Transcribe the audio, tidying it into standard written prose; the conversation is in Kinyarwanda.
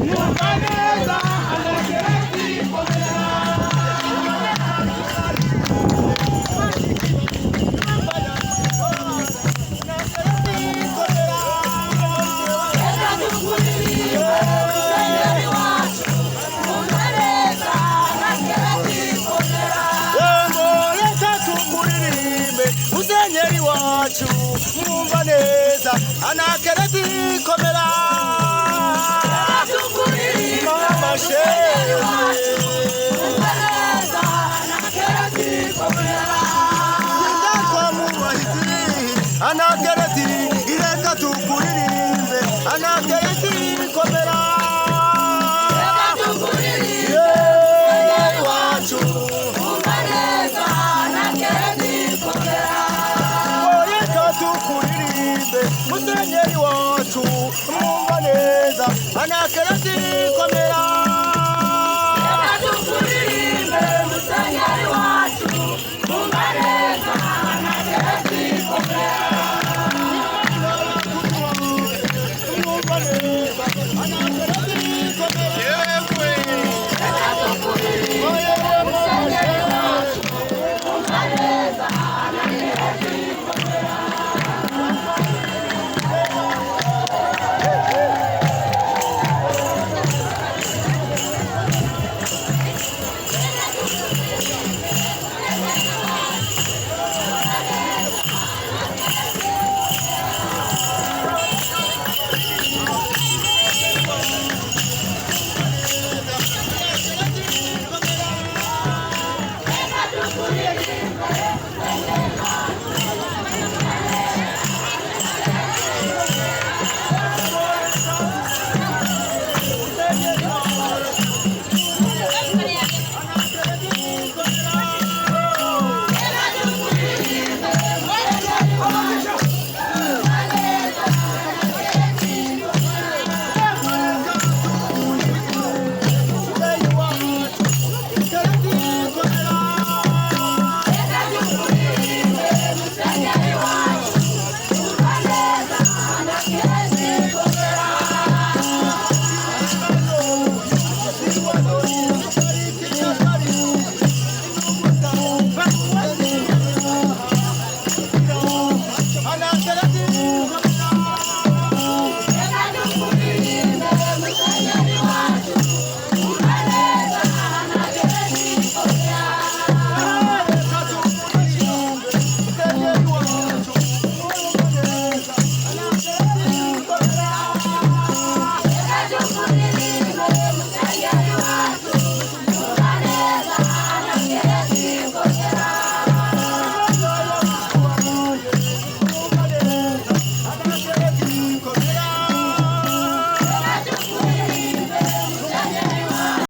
Mwumva neza Anakereti komera. Reka tukuririmbe Musenyeri wacu, mwumva neza Anakereti komera. Yego reka tukuririmbe Musenyeri wacu, mwumva neza Anakereti komera. Reka tukuririmbe Mama Musenyeri wacu, shehe mwumva neza Anakereti komera. Indatwa mu bahizi Anakereti, reka tukuririmbe Anakereti komera. Reka tukuririmbe Musenyeri wacu, mwumva neza Anakereti komera. reka tukuririmbe Musenyeri wacu, mwumva neza Anakereti komera.